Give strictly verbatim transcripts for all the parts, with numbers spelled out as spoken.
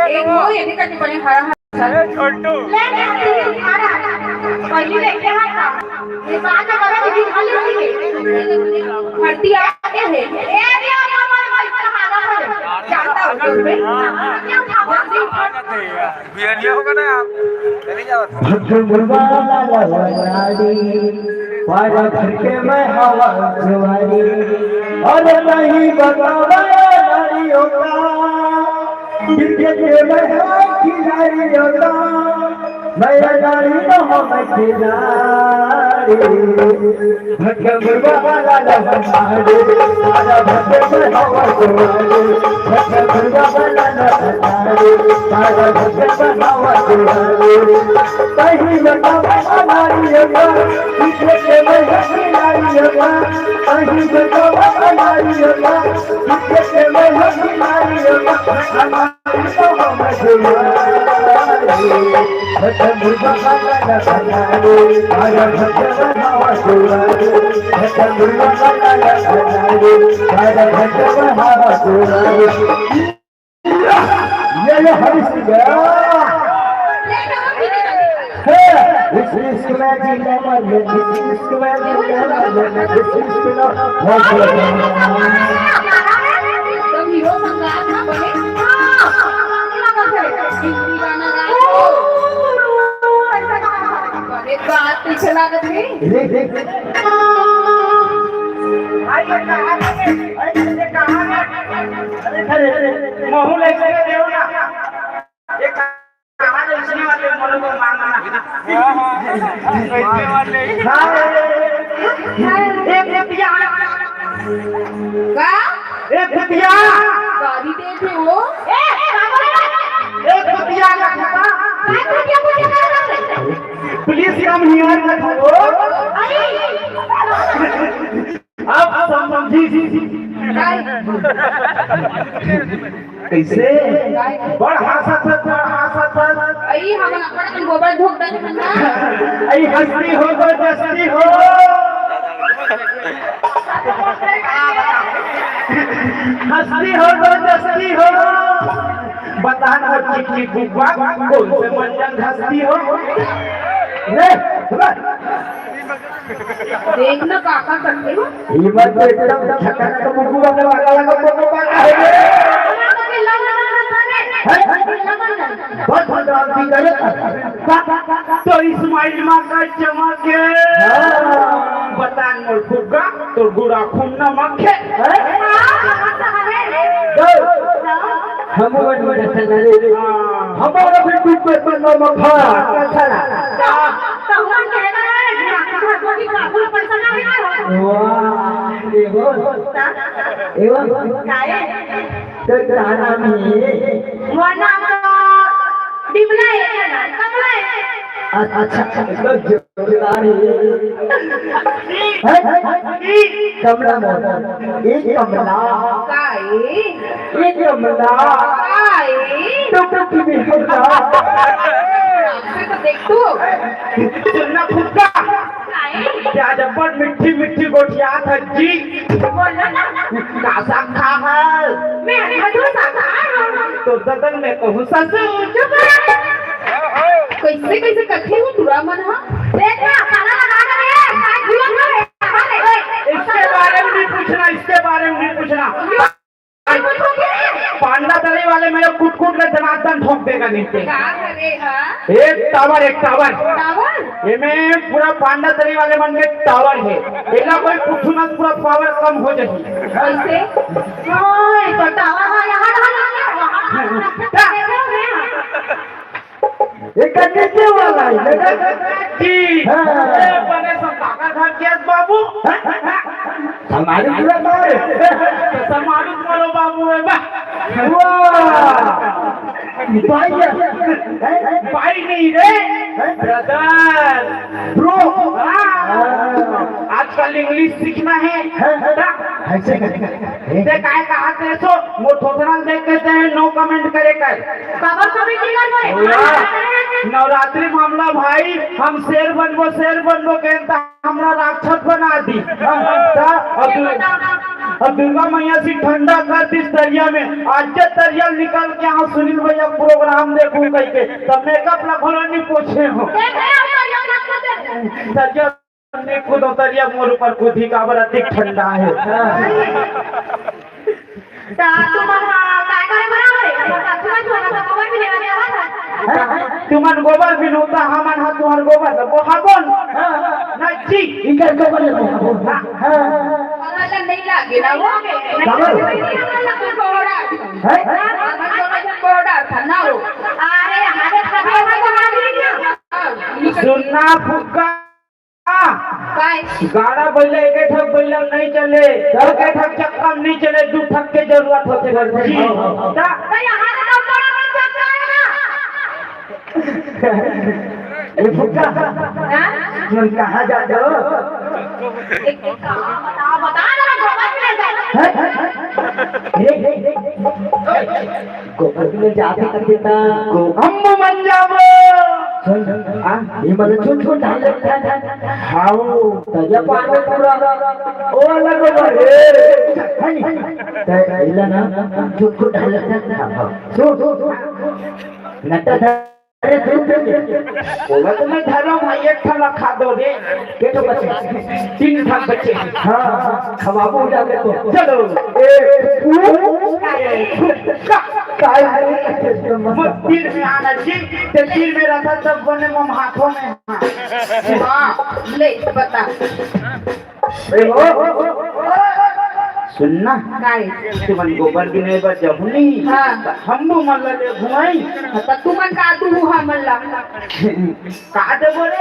एक वो ये भी करनी पड़े, हरा हरा। अरे छोटू। ले, ले, ले, हरा। पहली लेके आ था। ये बात है, बड़ा दीदी खाली नहीं है। भर्ती आते हैं। ए, ये हमारा भाई, हमारा भाई। जानता हूँ तुम्हें। क्या उठा? भर्ती उठा। बियरिया होगा ना यार, चले जाओ। भगवान वाला गाड़ी, पारा भर के मैं हवा जुआरी, और नहीं बतावा नारियों का, क्रिकेट में है खिलाड़ियों का, मैं गाड़ी न हो मैं खिलाड़ी। भटका मुर्गा वाला लहंगारे, तारा भटका हवा दुआरे। भटका मुर्गा वाला लहंगारे, तारा भटका हवा दुआरे। कहीं बतावा नारियों का, पीछे के मैं हंसी नारियों का। कहीं बतावा नारियों का, पीछे के मैं हंसी नारियों का। ये, ये हरीश सिंह। हे, इस इश्क में जिंदा मर गए, इस इश्क में जिंदा मर गए, इस इश्क में। एकदम हीरो संगात ना बने। हिंदी गाना गाए। अरे बात पीछे लागत है। देख, देख। भाई, ये कहाँ है? भाई, ये कहाँ है? अरे, अरे, अरे, महू ले के देव ना। ये कहाँ है? इसने वाले मोनू को मांगना। हाँ, हाँ, हाँ। हाँ, एक रुपया। का? एक रुपया। गाड़ी दे थे वो। ए, बाबा। एक रुपया का खाता। पाँच रुपया को क्या करना है? Please come here, मत हो। अरे। अब समझी। काय? कैसे? काय? बड़ हंसत हस, बड़ हंसत हस। अई, हमन अपन गोबर धोक देत हन ना। अई, हस्ती हो, जबरदस्ती हो। हस्ती हो, जबरदस्ती हो। बता ना, चिकचिक बुबा, कौन से मंजन हस्ती हो? ले, ले। देख ना काका करते हो। ये बात तो एकदम खतरनाक मुंह वाला वाला वाला को तो पता है। हैं? बहुत बदनाम की करे। तो इस्माइल माँ का चमक है। हाँ। बता मोर फुग्गा, तो गुड़ा खून नमक है। हैं? गौ। हम बन बन रे। हाँ। हमारा भी कुछ पर पर नमक है। अच्छा। तो, तो हम कह रहे हैं, भगवती ठाकुर पैसा ना मिला हो। वाह, देखो। हाँ? एवं? काय? तो क्या नाम है? वो नाम तो डिमला है ना, कमला है। अ-, अच्छा, तो जोरदार है। हैं? कमला मोहन। ए कमला। काय? ए कमला। काय? टुक टुक की बिल्कुल का। से तो देख तू। सुनना फुग्गा। काय? क्या जब्बर मीठी मीठी गोठिया था जी। बोलो ना। का साग खा है? मैं मधु साग खा हूँ। तो ददन में कहूँ ससुर। चुप रह। कैसे कैसे कथे हो तुरा मन हा? देख ना, ताला लगा दे रे, काय झूठ बोल रहे हैं? इसके बारे में नहीं पूछना, इसके बारे में नहीं पूछना। पांडा तरी वाले मेरे कुटकुट में जनार्दन ठोक देगा नीचे। का करे हा? एक टावर, एक टावर। टावर? ये में पूरा पांडा तरी वाले मन के टावर है। एला कोई पूछू ना, पूरा पावर कम हो जाए। कैसे? ओए, तो टावर हा, यहाँ टावर हा, वहाँ टावर हा। एक नीचे वाला है, देखा? जी। हाँ। ए, बने संताका घर के बाबू। हाँ? हमारे पूरा तो है। तो समारू करो बाबू है बा। वाह। भाई है। हैं? भाई नहीं रे, हैं? Brother। Bro। हाँ। हाँ। आजकल English सीखना है। हैं? बेटा। ऐसे करके। ते काय कहा थे सो, वो थोथना देख के ते no comment करे कर। बाबा comment नहीं कर बोले। वाह। नवरात्रि मामला भाई, हम शेर बनबो, शेर बनबो कहता, हमरा राक्षस बना दी। हाँ, हाँ। ता, और तू अब दुर्गा मैया से ठंडा कर दिस तरिया में, आज के तरिया निकल के यहाँ सुनील भैया प्रोग्राम देखू कह के, तब मेकअप ला घोड़ा नहीं पूछे हो। देख रहे हो, तो ये मत कर दे। तरिया नहीं कूदो, तरिया मोर ऊपर कूदी, काबर अधिक ठंडा है। ता तुमन ह काय करे बर आए? तुमन का तुमन ह गोबर भी लेवा जावा था। तुमन गोबर भी नोता, हमन ह तुहर गोबर ल बोहाबोन। ना जी। इकर गोबर ले बोहाबोन। हाँ। पता नहीं लागे ना वो। काबर? हमन दोनों जन बोड़ा। हैं? हमन दोनों जन बोड़ा था ना वो। अरे, हमारे कभी हमन को मालूम नहीं। सुनना फुग्गा। काय? गाड़ा बइला एक ठक बइला नहीं चले, एक ठक चक्का में नहीं चले, दू ठक के जरूरत होथे। हाँ, हाँ। ता- तो यहाँ से तो बड़ा बड़ा चक्का है ना। ये फुग्गा। हाँ? तुम कहाँ जाते हो? एक, एक, हाँ, बता, बता ना, गोबर में जाते हैं? हैं? हे, हे, हे। गोबर में जाते कर देता। गो-, हम मन जाबो। सुन, हाँ? ये मतलब छोट छोट डाल लेता है। हाउ। तो ये पार में पूरा, ओ अलग हो गए। है नहीं? तो इला ना, छोट छोट डाल लेता है। हाँ, हाँ। सुन, सुन, सुन। नट्टा था। अरे, सुन, सुन, सुन। बोला तो मैं धरो भाई, एक ठन खा दो रे। के तो बचे? तीन ठन बचे। हाँ, खवाबो हो जाते तो। चलो। ए, तू? का, का, का, मत तीर में आना जी, ते तीर में रहता तब बने मम हाथों में। हाँ, ले, बता। ए, ओ, सुनना। काय? तुमन गोबर गिने बर जहू नहीं? हाँ। हम मन ला ले घुमाई। हाँ, त तुमन का तू हमन ला? का देबो रे?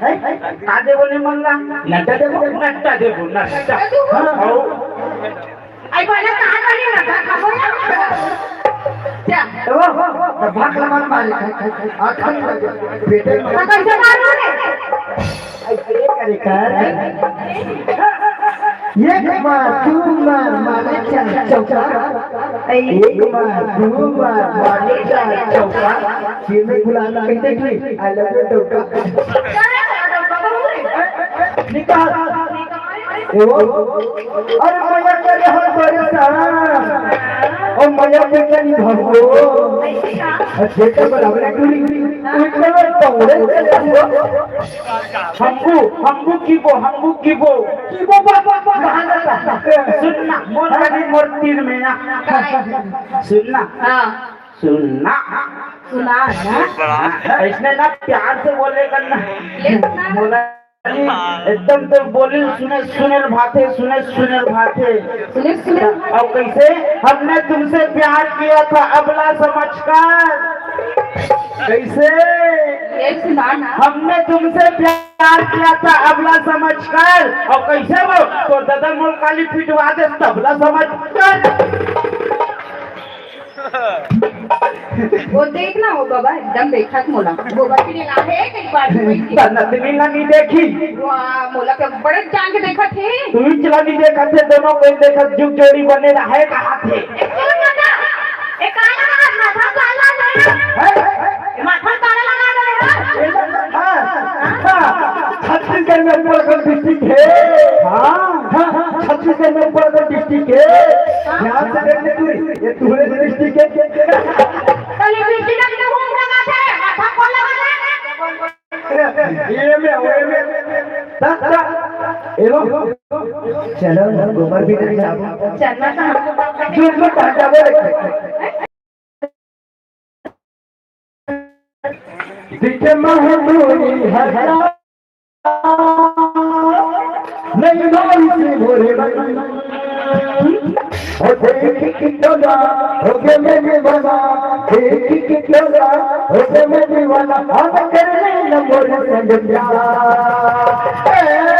हैं? का देबो ने मन ला? नट्टा देबो? नट्टा देबो, नट्टा। नट्टा देबो? हाँ। आओ। आई पहले कहाँ का नहीं नट्टा खाबो? क्या? ए, ओ, ओ, ओ, भाग लगा मारे। आखन लगे। बेटे मारे। हाँ, कैसे मारो रे? ऐसे करे कर। एक मार, दू मार, मारे चार चौका। एक मार, दू मार, मारे चार चौका। ये में गुलाब कहते कि I love you, टोका। निकाल। ए वो, अरे मैया करे हर परेशान। ओ मैया बेटा नहीं भगो। जेकर बराबर टूरी, उनके में पौड़े चले हुआ। हम्बू, हम्बू कीबो, हम्बू कीबो। कीबो बा, बा, बा, बा। सुनना, मोर कनी मोर तीर में ना। सुनना। हाँ। सुनना। सुना ना। हाँ, ऐसने ना प्यार से बोले करना। ये सुना। बोला, एकदम तो बोली, सुने, सुने भाते, सुने, सुने भाते। सुने, सुने। और कैसे? हमने तुमसे प्यार किया था, अबला समझकर। कैसे? ये सुना ना। हमने तुमसे प्यार किया था, अबला समझकर। और कैसे वो? तो दादा मोल काली पिटवा दे, तबला समझकर। वो देख ना, वो बाबा एकदम देखत मोला। गोबर के लिए लाहे, एक बार में। तन्नत मिला नहीं देखी। वाह, मोला के बड़े जान के देखत हे। तू ही चला नहीं देखत हे, दोनों कोई देखत, जुग जोड़ी बने रहे, कहा थे। एक चुप बता। एक काला माथा काला है। हैं? माथा काला लगा रहे हो। हाँ, हाँ, छत्तीसगढ़ में ऊपर का डिस्ट्रिक्ट है। हाँ, हाँ, हाँ, छत्तीसगढ़ में ऊपर का डिस्ट्रिक्ट है। ध्यान से देखने तू, ये तुम्हारे डिस्ट्रिक्ट है। कल ये डिस्ट्रिक्ट में घूम रहा है, माथा खोल रहा है। ये में, ये में। ता, ता। एलो। चलो, गोबर भी नहीं जाओ। चलना था। जो, जो, ता, ता, बोले। दिखे महमूरी हटा, नहीं मारी से भोरे मन। ओ देख के टोला, हो गए मेरे मना। देख के टोला, हो गए मेरे मना। हम कर ले न मोर संग प्यार। ए, ए,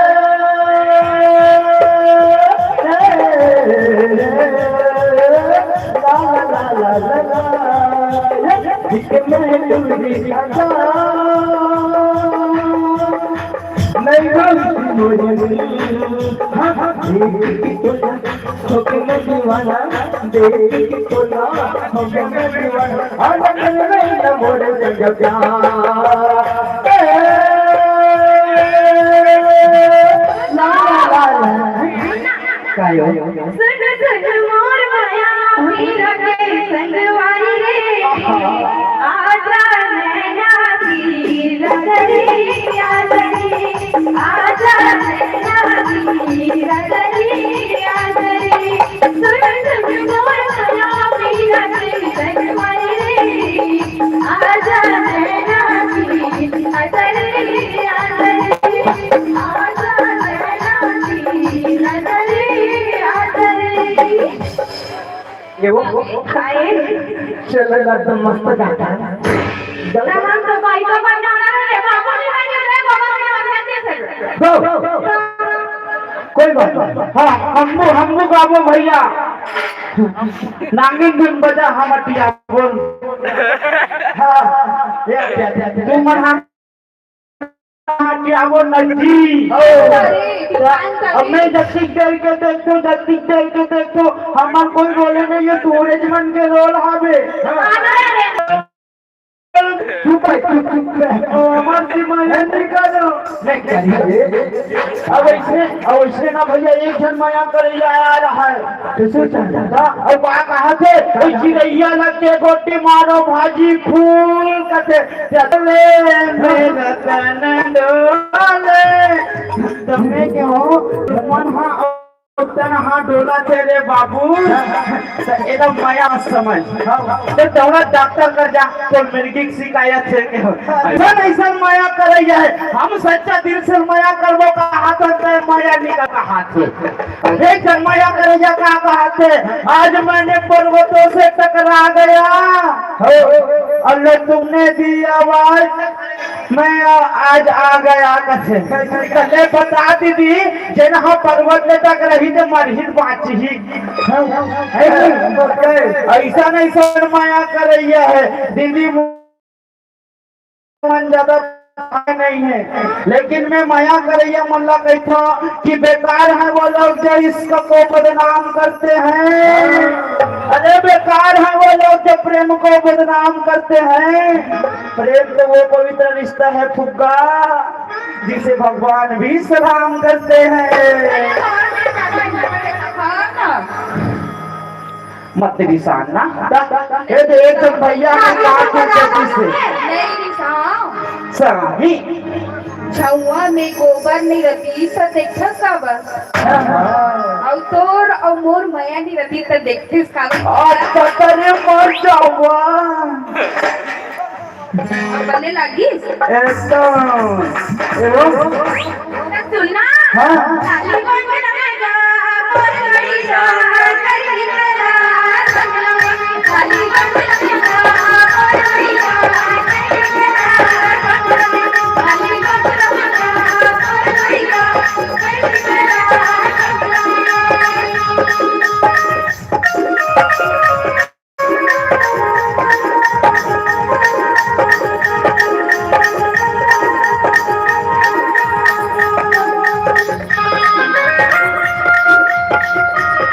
ला, ला, ला। मोर माया मीरा के संगवारी रे, आजा नैना की रतरी, आजा रे, आजा नैना की रतरी, आजा रे। सुन सुन मोर माया मीरा के संगवारी रे, आजा नैना की रतरी, आजा रे, आजा नैना की रतरी, आजा रे। ये वो खाए। चलो ना, तो मस्त गाता है। ना, हम तो भाई को बंदा ना रे, बाबू ने भाई ने रे, बाबा ने भाई ने दे सके। दो। कोई बात नहीं। हाँ, हमू, हमू गाबो भैया। नागिन धुन बजा हम अटिया बोल। हाँ, ये, ये, ये, ये। तू मन हम क्या वो नदी। अरे, अब मैं जतिक देर के देखो, जतिक देर के देखो, हमर कोई रोले नहीं है, तू रेजमन के रोल हावे। चुप है, चुप, चुप है। ओ, हमर जी मैं नहीं करो। नहीं करिए। अब ऐसे, अब ऐसे ना भैया, एक जन मया करैया आ रहा है। कैसे चल रहा? अब का कहा थे? ओ चिड़ैया लग के गोटी मारो, भाजी फूल कथे। चले में रतन डोले। तमे के हो, मन हा, तन हा डोला थे रे बाबू। तो एकदम मया समझ। तो तोहरा डॉक्टर कर जा, तो मिर्गी की शिकायत है के हो। ऐसा ऐसा मया करैया है, हम सच्चा दिल से मया करबो का हाथ है, तो मया निकल का हाथ है। हे जन्मया करैया का कहा थे, आज मैंने पर्वतों से टकरा गया। अल्लाह तुमने दी आवाज, मैं आज आ गया कथे। कले बता दीदी, जेन हा पर्वत ले टकराही तो मरही बाँचही। ऐसा नहीं शर्माया करैया है दीदी। मन ज्यादा नहीं है, लेकिन मैं मया करैया मन ला कहता कि बेकार है वो लोग जो इश्क को बदनाम करते हैं। अरे बेकार है वो लोग जो प्रेम को बदनाम करते हैं। प्रेम तो वो पवित्र रिश्ता है फुग्गा, जिसे भगवान भी सलाम करते हैं। मत रिसान ना। ए दे, एक जन भैया ने कहा कि जल्दी से। नहीं रिसाओ। स्वामी। छउवा में गोबर नहीं रहती, इस देखत सब। अउ तोर अउ मोर मया नहीं रहती, तो देखते इसका। अच्छा, करे मर जावा। अब बने लागिस? एकदम। एवं? त सुन ना। हाँ। काली बन के ना बेटा, मोर गड़ी का।